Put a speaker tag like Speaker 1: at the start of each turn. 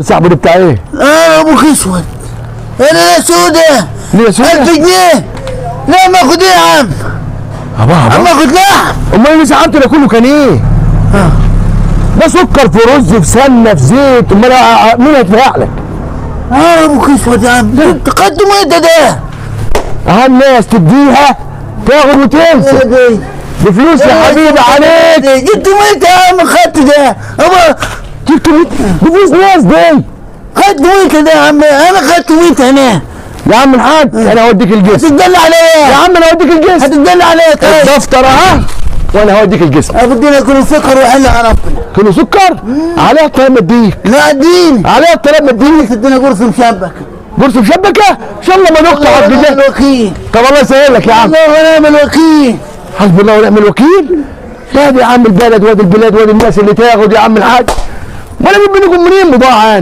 Speaker 1: صاحبه ده بتاع ايه؟
Speaker 2: اه ابوك اسود. انا لا سودة.
Speaker 1: ليه سودة؟
Speaker 2: 1000 جنيه. لا ما اخد ايه يا عم؟
Speaker 1: ابا
Speaker 2: عم
Speaker 1: ابا
Speaker 2: اخد لحم.
Speaker 1: امال اللي سحبته ده كله كان ايه؟ ده سكر في رز في سمنه في زيت، امال مين هيدفع لك؟
Speaker 2: اه ابوك اسود يا عم، تقدم انت ده.
Speaker 1: اهم ناس تديها تاخد وتنسى بفلوس يا حبيبي عليك.
Speaker 2: جبت انت يا عم، خدت ده. ابا
Speaker 1: جبت بفلوس ناس دي.
Speaker 2: خدت وانت ده يا عم، انا خدت وانت هنا.
Speaker 1: يا عم الحاج انا هوديك الجسم.
Speaker 2: هتتدلع عليا.
Speaker 1: يا عم انا هوديك الجسم.
Speaker 2: هتتدلع عليا. طيب
Speaker 1: الدفتر اهو وانا هوديك الجسم.
Speaker 2: ابو الدنيا كله سكر وحل على ربنا.
Speaker 1: كله سكر؟ عليها الطلاق ما اديك.
Speaker 2: لا اديني.
Speaker 1: عليها الطلاق ما اديك.
Speaker 2: ادينا قرص مشبك.
Speaker 1: قرص مشبكه؟ ان شاء الله ما نقطع
Speaker 2: الله ونعم
Speaker 1: الجنيه.
Speaker 2: الوكيل.
Speaker 1: طب الله يسهل لك يا عم.
Speaker 2: الله ونعم الوكيل.
Speaker 1: حسبي الله ونعم الوكيل. لا يا عم البلد وادي البلاد وادي الناس اللي تاخد يا عم الحاج. ولا اجيب منكم منين بضاعة يعني؟